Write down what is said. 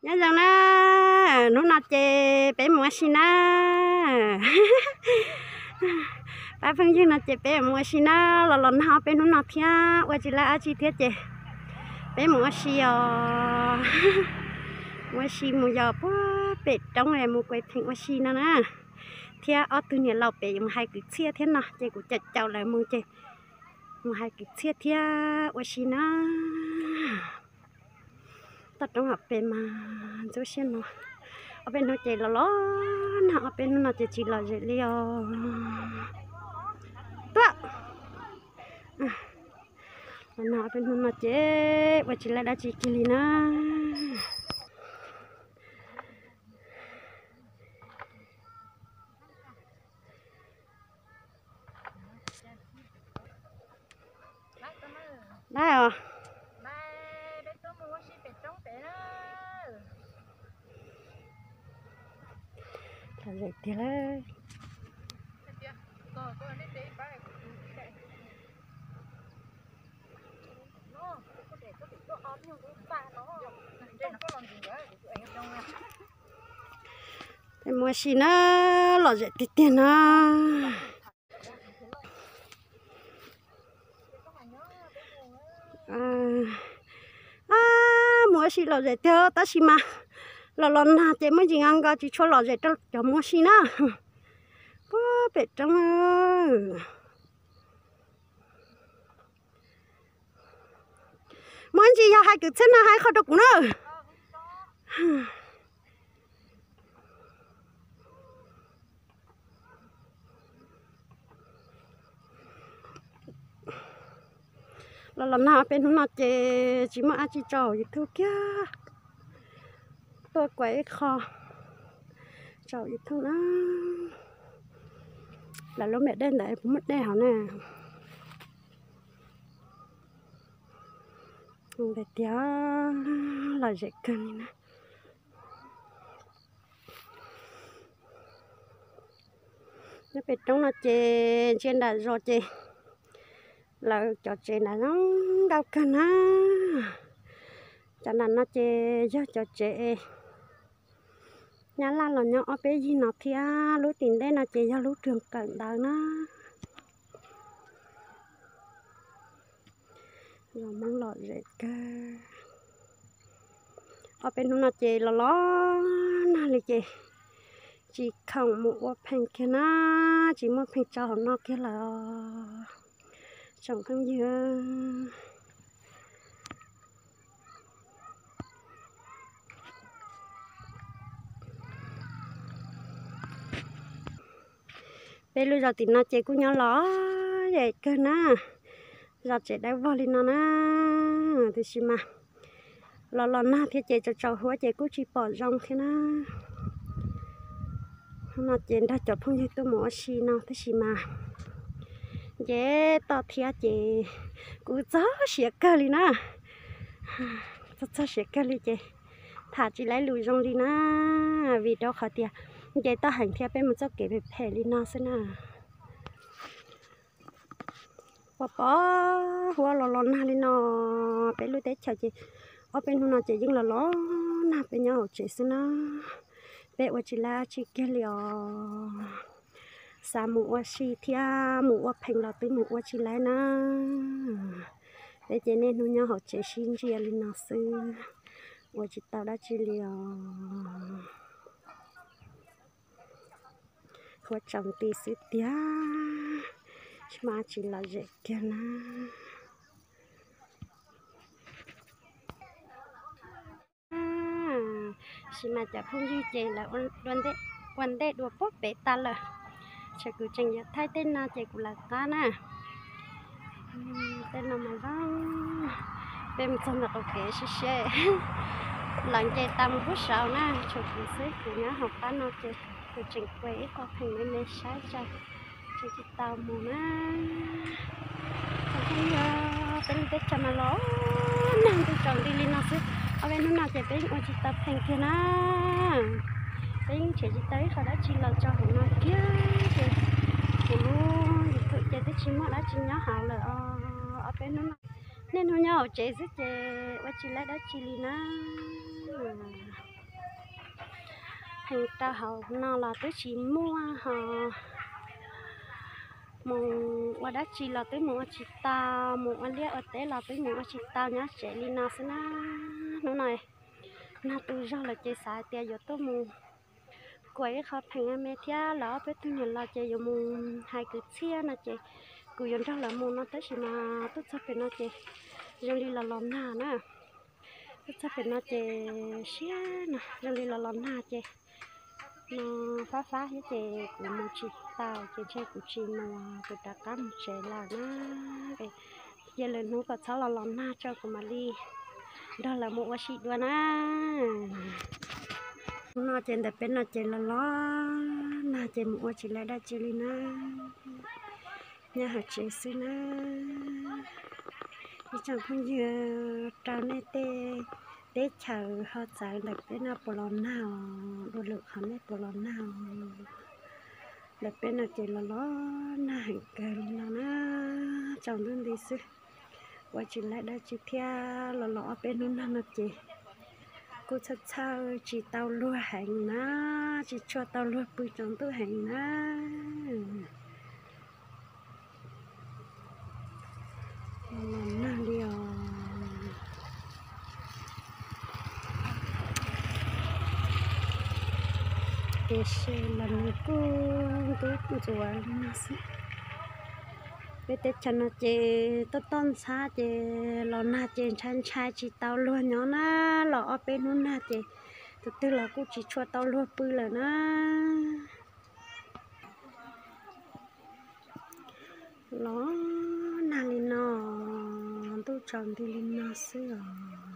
Nyob zoo na, hnub no ces peb mus ua si na. Pab phooj ywg no ces peb mus ua si na, los los nag ob peb hnub no thiab ua tsis laj dab tsi thiab ces peb mus ua si os. Mus ua si mus yos puag pem roob mus kuav pheem ua si no na. Thiab ob tug niam laus pem mus hais kwv txhiaj thiab no ces kuv caum caum lawv mus ces mus hais kwv txhiaj thiab ua si na. Toj roob hauv pes mas ntxub siab no. Ob peb hnub ces los los nag, ob peb hnub no ces tsis lom zem li os. Tuaj, los nag ob peb hnub no ces ua tsis laj dab tsi kiag li na. Dab os. Lom zem tiag lauj. Peb mus ua si na, lom zem tiag tiag na. Mus ua si lom zem tiag tab sis mas los los nag ces muaj ntsis nka nka tsis tshua lom zem rau cov mus ua si na. Puag pem roob. Muaj ntsis yog hais kwv txhiaj no hais qhov rau kuv na. Los los nag peb hnub no ces tsis muaj dab tsi tso YouTube kiag. Tuaj kuav ib qho tso YouTube na. Lawv lub me dej ntawd puas muaj dej hauv na. Tias lom zem kawg li na. Nyob pem roob no ces ntsia nram zos ces lawv cov tsev nram zoo nkauj kawg na. Cov nram no ces yog cov tsev es nyab laj los nyob ob peb yig no thiab, lub tim ntej no ces yog lub roob kawm ntawv na. Zoo Hmoob lom zem kawg. Ob peb hnub no ces los los nag li ces tsis khoom mus ua pheej kiag na, tsis muaj pheej tso hauv no kiag lawm. Tsoom phooj ywg, peb lub zos tim no ces kuj nyob lom zem kawg na, zos tsev dawb vog li no na, tiam sis mas los los nag thiab ces tsaus tsaus huab ces kuj tsis pom zoo thiab na. Hnub no ces nrog cov phooj ywg tuaj mus ua si no tab sis mas nce toj thiab ces kuj txog siav kawg li na. Txog txog siav kawg li ces tham tsis laib lus zoo li na, vim rau qhov tias nce toj heev thiab peb mus txoj kev phem phem li no xwb na. Pos pos huab los los nag li no, peb lub teb chaws ces ob peb hnub no ces yeej los los nag peb nyob hauv tsev xwb na. Peb ua tsis laib dab tsi kiag li os. Xav mus ua si thiab mus ua pheej los twb mus ua tsis laib na. Peb ces niaj hnub nyob hauv tsev sib ntsia li no xwb, ua tsis tau dab tsi li os. Huab tsaus nti xwb tiag, tsis muaj dab tsi lom zem kiag na. Tab sis mas cov phooj ywg ces lawv ua ntej dua puag pem tas lawm, tshuav kuv tseem yuav thaij tej no ces kuv lawv qab na. Tej no mas zoo, peb mus txog ntawm qaum kev sib seb, lawv nce tas mus pub saud na, tshuav kuv xwb, kuv nyob hauv qab no ces kuv tseem kuav ib qho pheej me me saib tso, tseem tsis tau mus na. Tsoom phooj ywg, peb lub teb chaws mas los nag ntuj tsaus nti li no xwb, ob peb hnub no ces peb yeej ua tsis tau pheej kiag na. Peb yeej nrhiav tsis tau ib qho dab tsi los tso hauv no kiag ces kuv lub YouTube ces twb tsis muaj dab tsi nyob hauv lawm os. Ob peb hnub no niaj hnub nyob hauv tsev xwb ces ua tsis laib dab tsi li na. Rau hauv no los twb tsis muaj ho, mus ua dab tsi los twb mus ua tsis tau, mus ua liaj ua teb los twb mus ua tsis tau, nyob tsev li no xwb na. Hnub no nag tu zog lawm ces xav hais tias yuav tuaj mus kuas ib qho theem me thiab, lawv ob peb tug niam laus ces yuav mus hais kwv txhiaj no ces kuv yuav nrog lawv mus no tab sis mas tuaj txog pem no ces zoo li los los nag na. Tuaj txog pem no ces siab no, zoo li los los nag ces no fab fab thiab ces kuv mus tsis tau ces ntshe kuv tsis mus, kuv rov qab mus tsev lawm na. Cia lwm hnub kom txhob los los nag tso kuv mam li nrog lawv mus ua si dua na. Hnub no ces ntawm peb no ces los los nag ces mus ua tsis laib dab tsi li na. Nyob hauv tsev xwb na. Ib tsoom phooj ywg, rau nej tej teb chaws ho txawv ntawm peb no puas los nag os, dua lwm qhov nej puas los nag os. Ntawm peb no ces los los nag heev kawg li no na, tsaus ntuj nti xwb. Ua tsis laib dab tsi thiab, los los ob peb hnub nag no ces kuj txhawj txhawj tsis tau luag heev na, tsis tshua tau luag pw tsaus ntuj heev na. Los nag li os. Ces los nag kuj ntub ntxuav li no xwb. Peb teb chaws no ces toj toj ntxhab ces los nag ces ntshai ntshai tsis tau luag nyob na, los ob peb hnub nag ces tus twg los kuj tsis tshua tau luag pw lawm na. Los nag li no, ntuj tsaus nti li no xwb os.